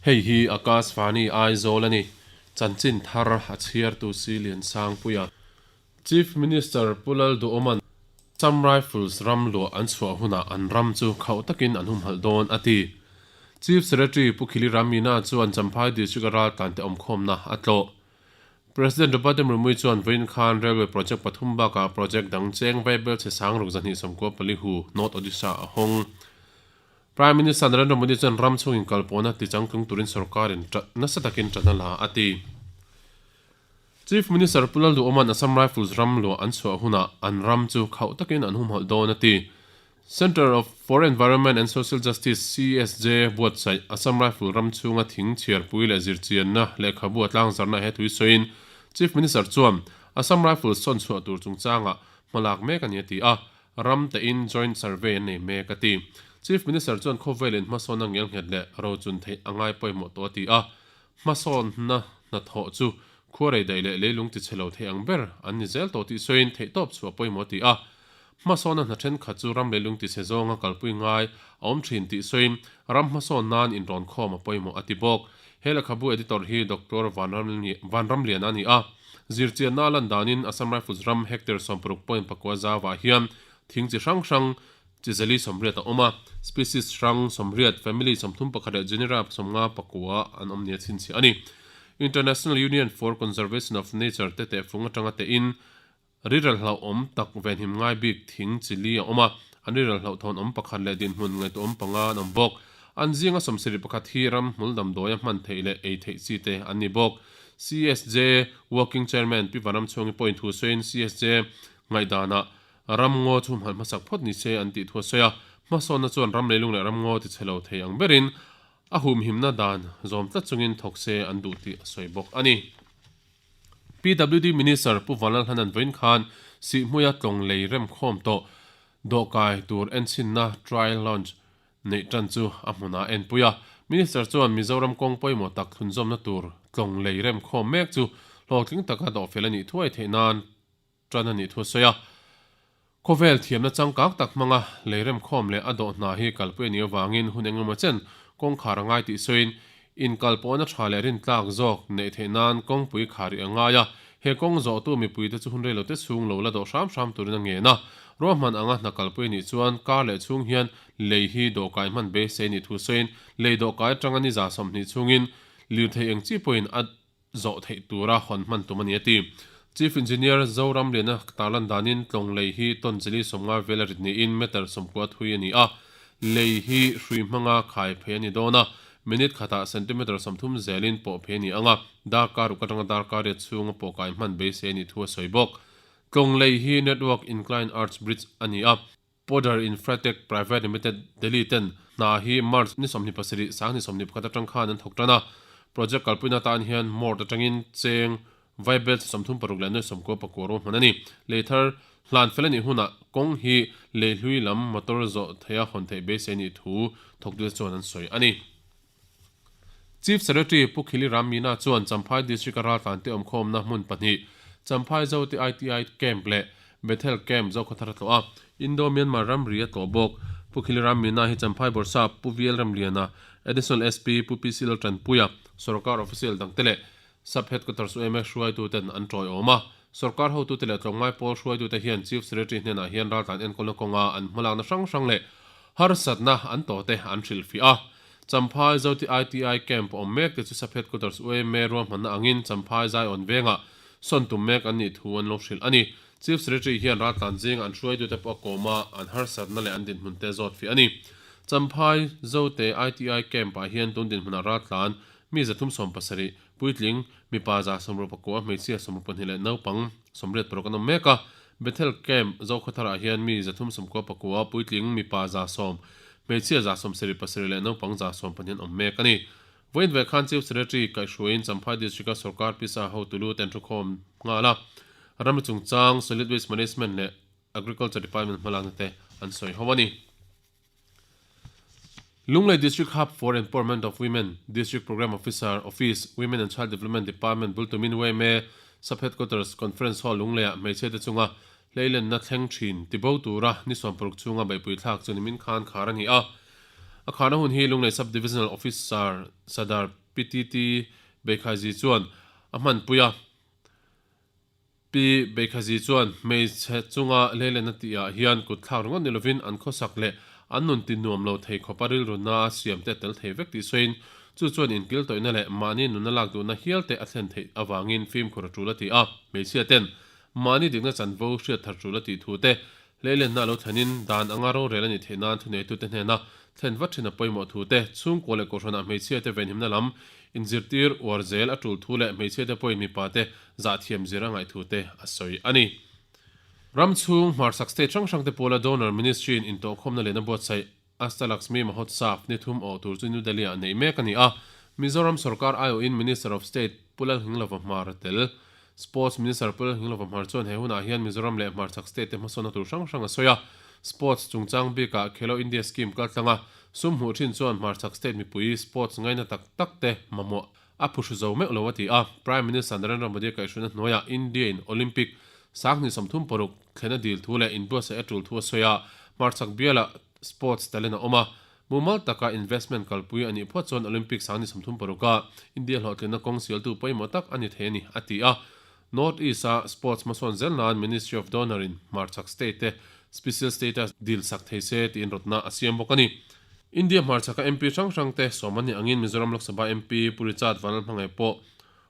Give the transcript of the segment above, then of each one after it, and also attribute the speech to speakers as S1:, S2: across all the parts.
S1: Hei hi Akashvani Aizawl a ni. Chanchin thar a chhiartu si Liansangpuia. Chief Minister Pu Lalduhawma'n Assam Rifles ram luah an chhuah hunah an ram chu khauh takin an humhalh dawn a ti. Chief Secretary Pu Khili Ramina chuan Champhai District-a raltlante awmkhawmna a tlawh. President Draupadi Murmu chuan vawiin khan Railway Project pathum bakah project dang cheng vaibel chhe sang ruk 294 hu North Odisha a hawng. Prime Minister Narendra Modi chuan ram chhungin kalpawhna tichangtlung turin sorkarin nasa takin ṭan a la a ti. Chief Minister Pu Lalduhawma'n Assam Rifles ram luah an chhuah hunah an ram chu khauh takin an humhalh dawn a ti. Centre of for Environment and Social Justice, CESJ, buatsaih Assam Rifle ram chhunga thing chhiarpui leh zirchianna lehkhabu a tlangzarna he thui sawiin Chief Minister chuan Assam Rifles sawn chhuah tur chungchangah hmalak mek a ni a ti a, ram tein joint survey an nei mek a ti. Chief Minister chuan khawvelin hmasawnna ngelnghet leh rochun theih a ngai pawimawh tawh a ti a, Hmasawnna hnathawh chu khuarei daih leh leilung ti chhe lo thei ang ber an ni zel tawh tih sawiin theihtawp chhuah pawimawh a ti a. Hmasawnna hna thenkhat chu ram leilung ti chhe zawnga kalpui ngai a awm thin tih sawiin ram hmasawn nan inrawn khawm a pawimawh a ti bawk. He lehkhabu editor hi Doctor Vanramliana a ni a. Zirchianna a lan danin Assam Rifles ram hectare 60.4 zauvah hian thing chi hrang hrang Chi zali 80 a awm a, species hrang 80, family 31 leh genera 59 an awm nia chhinchhiah a ni. International Union for Conservation of Nature te tehfung atanga tehin riral hlauhawm tak venhim ngai bik thing chi li a awm a, an riral hlauhthawn awm pakhat leh dinhmun ngaihtuahawm panga an awm bawk. An zinga 71 hi ram hmul damdawia hman theih leh ei theih chi te an ni bawk. CSJ Working Chairman Pi Vanramchhuangi pawhin thu sawiin CSJ ngaihdanah Ram ngaw chu hmalh hmasak phawt ni se an tih thu a sawi a, hmasawnna chuan ram leilung leh ram ngaw ti chhe lo thei ang berin a humhimna dan zawm tlat chungin thawk se an duh tih a sawi bawk a ni. PWD Minister Pu Vanlalhanan vawiin khan Sihhmuia tlawng lei remkhawm tawh dawhkai tur enchhinna trial launch neih tan chu a hmunah a enpui a. Minister chuan Mizoram kawng pawimawh tak thlunzawmna tur tlawng lei remkhawm mek chu hlawhtling taka dawhfel a nih thuai theih nan Tan a nih thu a sawi a. Khawvel thiamna changkang tak hmanga lei remkhawm leh a dawh hna hi kalpui a nih avangin hun engemaw chen kawngkhar a ngai tih sawiin, inkal pawhna tha leh rintlak zawk neih theih nan kawngpui khar rih a ngai a, he kawng zawhtu mipuite chu hun reilote chhung lo la dawh hram hram turin a ngen a. Ruahman anga hna kalpui a nih chuan kar leh chhung hian lei hi dawhkai hman beisei a nih thu sawiin, lei dawhkai atanga ni 20 chhungin lirthei eng chi pawhin a zawh theih tura hawn hman tum a ni a ti. Chief Engineer Zoram Liana tarlan danin tlawng lei hi ton chili 50 vel a rit niin meter 90 thui a ni a, lei hi hrui hmanga khai phei a ni dawn a, minute khatah centimeter 30 zelin pawh phei a ni ang a, darkar ruk atanga darkar riat chhunga pawh kai hman beisei a nih thu a sawi bawk. Tlawng lei hi Network Incline Arch Bridge a ni a. Podar Infratech Private Limited, Delhi ten hna hi March ni 27, 2021 atang khan an thawk tan a. Project kalpuina atan hian Mort atangin cheng vaibel chi 36 leh nuai 90 pakua ruahman a ni. Lei thar hlan fel a nih hunah kawng hi lei hlui lam motor zawh theiha hawn theih beisei nih thu thawktute chuan an sawi a ni. Chief Secretary Pu Khili Ram Meena chuan Champhai District-a raltlante awmkhawmna hmun pahnih, Champhai Zote ITI Camp leh Bethel Camp Zokhawthar a tlawh a, Indo-Myanmar ramri a tlawh bawk. Pu Khili Ram Meena hi Champhai Bawrhsap Pu VL Ramliana, Additional SP Pu PC Laltanpuia, Sorkar official dangte leh Sub Headquarters UMA hruaituten an tawiawm a. Sorkar hotute leh tlawmngai pawl hruaitute hian Chief Secretary hnenah hian raltlan enkawlna kawnga an hmalakna hrang hrang leh harsatna an tawhte an hrilhfiah a. Champhai Zoti ITI Camp awm mek te chu Sub Headquarters UMA ruahmanna angin Champhai Zaiawn vengah sawn tum mek an nih thu an lo hrilh a ni. Chief Secretary hian raltlan zinga an hruaitute pawh a kawm a, an harsatna leh an dinhmun te zawt fiah a ni. Champhai Zote ITI Camp-ah hian tun dinhmunah raltlan mi 370, puitling, mipa 169, hmeichhia 12 leh naupang 86 an awm mek a. Bethel Camp Zokhawtharah hian mi 399, puitling, mipa 110, hmeichhia 77 leh naupang 12 an awm mek a ni. Vawiin ve khan Chief Secretary kaihhruaiin Champhai District-a sorkar pisa hotu lu ten thukhawm nghal a, ramri chungchang, Solid Waste Management leh Agriculture Department hmalakna te an sawi ho a ni. Lunglei District Hub for Empowerment of Women, District Programme Officer, Office, Women and Child Development Department bul tumin yma Sub Headquarters Conference Hall Lungleiah hmeichhiate chunga hleilenna thleng thin tibo tura ni 60 chhunga beihpui thlak chu nimin khan khar a ni a. A kharna hun hi Lunglei Sub Divisional Officer Sadar PTT Beikhazi chuan a hmanpui a. Pi Beikhazi chuan hmeichhe chunga hleilenna tihah hian kut thlak ringawt ni lovin an khawsak leh an nun ti nuam lo thei khawpa rilruna a siam te a tel thei vek tih sawiin chu chuan inkil tawihna leh mahni nunna lak duhna hial te a thlen theih avangin fimkhur a tul a ti a. Hmeichhia ten mahni dikna chanvo hriat thar tul a tih thu te Hleilenna a lo thlenin dan anga rorel a nih theih nan thuneitute hnena thlen vat thin a pawimawh thu te, chhungkua leh kohhranah hmeichhiate venhimna lam inzirtir uar zel a tul thu leh hmeichhiate pawhin mipate zahthiam zir a ngaih thu te a sawi a ni. Ram chhung hmarchhak state hrang hrangte pawla Donor Ministry-in intawhkhawmna lehna buatsaih Astalaxmi Mahotsav ni thum awh tur chu New Delhi-ah neih mek a ni a, Mizoram sorkar aiawhin Minister of State Pu Lalhinglova Hmar a tel. Sports Minister Pu Lalhinglova Hmar chuan he hunah hian Mizoram leh hmarchhak state te hmasawnna tur hrang hrang a sawi a, Sports chungchang bikah Khelo India Scheme kaltlanga sum hmuh thin chuan hmarchhak state mipui sports ngaina tak tak te mamawh a phuhru zo meuh lo a ti a, Prime Minister Narendra Modi kaihhruaina hnuaiah India-in Olympic 2036 thlen a dil thu leh inbuatsaih a tul thu a sawi a, hmarchhak bialah sports talent a awm a, mumal taka investment kalpui a nih phawt chuan Olympic 2036-a India hlawhtlinna kawng sialtu pawimawh tak a ni thei a ni, a ti a. North East-a sports hmasawn zel nan Ministry of Donor-in hmarchhak state-te special status dil sak thei se tiin rawtna a siam bawk a ni. India hmarchhaka MP hrang hrangte sawm an nih angin Mizoram Lok Sabha MP Pu Richard Vanlalhmangaih pawh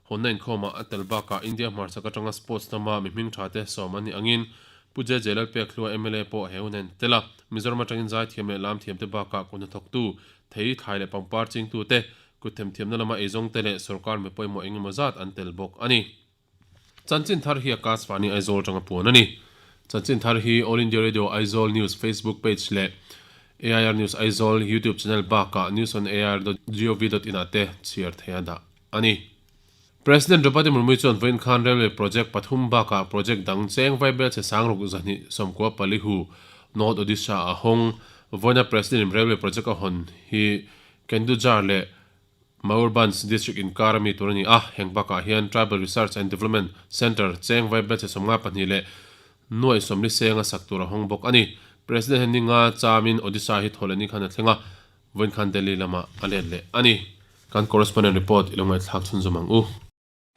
S1: hawnna inkhawmah a tel bakah India hmarchhak atanga sports lama mi hming thate sawm an nih angin Pu JJ Lalpekhlua mla pawh he hun a intel a. Mizoram atangin zaithiam leh lamthiamte bakah kut hnathawktu, thei, thlai leh pangpar chingtute, kut themthiamna lama eizawngte leh sorkar mi pawimawh engemaw zat an tel bawk a ni. Chanchin thar hi Akashvani Aizawl atanga puan a ni. Chanchin thar hi All India Radio Aizawl News Facebook page leh AIR News Aizawl YouTube channel bakah newsonair.gov.in ah te chhiar theih a dah a ni. President Draupadi Murmu chuan vawiin khan railway project pathum bakah project dang cheng vaibel che sangruk 294 hu North Odisha a hawng. Vawiina President in railway project a hawn hi Kendujhar leh Mayurbhanj District inkar a mi tur a ni a, heng bakah hian Tribal Research and Development Centre cheng vaibel che 52 leh nuaih 40 senga sak tur a hawng bawk a ni. President hian ni nga chamin Odisha hi thaw leh ni khan a thleng a, vawiin khan Delhi lamah a let leh a ni. Kan correspondent report i lo ngaihthlak chhunzawm ang u.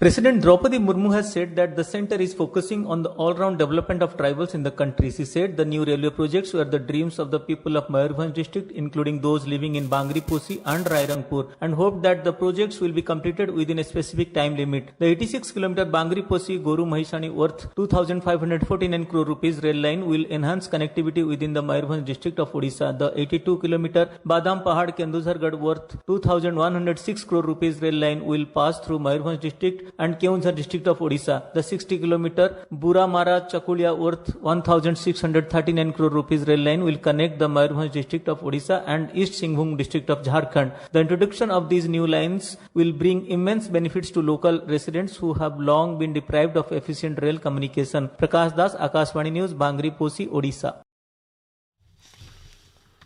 S2: President Draupadi Murmu has said that the center is focusing on the all-round development of tribals in the country. She said the new railway projects were the dreams of the people of Mayurbhanj district, including those living in Bangriposi and Rairangpur, and hoped that the projects will be completed within a specific time limit. The 86-kilometer Bangriposi-Goru Mahisani worth 2,549 crore rupees rail line will enhance connectivity within the Mayurbhanj district of Odisha. The 82-kilometer Badam Pahad Kendujhargarh worth 2,106 crore rupees rail line will pass through Mayurbhanj district and Keonjhar district of Odisha. The 60-kilometer Buramara Chakulia worth 1,639 crore rupees rail line will connect the Mayurbhanj district of Odisha and East Singhbhum district of Jharkhand. The introduction of these new lines will bring immense benefits to local residents who have long been deprived of efficient rail communication. Prakash Das, Akashvani News, Bangriposi, Odisha.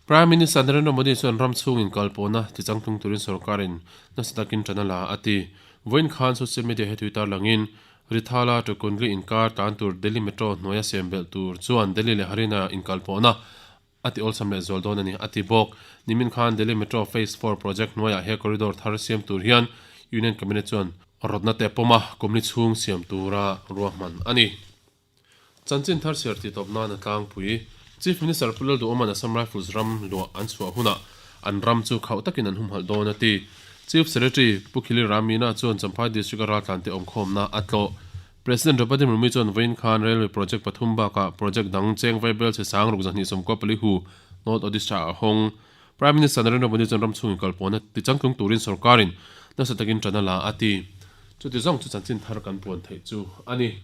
S1: Prime Minister Narendra Modi chuan ram chhung inkalpawhna tichangtlung turin sorkarin nasa takin tan a la a ti. Vawiin khan social media he tui tarlangin Rithala to Kundli inkar tlan tur Delhi Metro hnuaia siam belh tur chuan Delhi leh Haryana inkalpawhna a ti awlsam leh zual dawn a ni a ti bawk. Nimin khan Delhi Metro Phase 4 project hnuaiah he corridor thar siam tur hian Union Cabinet chuan rawtna te a pawm a, kumli chhung siam tura ruahman a ni. Chanchin thar chhiar tih tawp nan a tlangpui. Chief Minister Pu Lalduhawma'n Assam Rifles ram luah an chhuah hunah an ram chu khauh takin an humhalh dawn a ti. Chief Secretary Pu Khili Ram Meena chuan Champhai District-a raltlante awmkhawmna a tlawh. President Draupadi Murmu chuan vawiin khan Railway Project pathum bakah project dang cheng vaibel chhe sang ruk 294 hu North Odisha-ah a hawng. Prime Minister Narendra Modi chuan ram chhungin kalpawhna tichangtlung turin sorkarin nasa takin tan a la a ti. Chuti zawng chu chanchin thar kan puan theih chu a ni.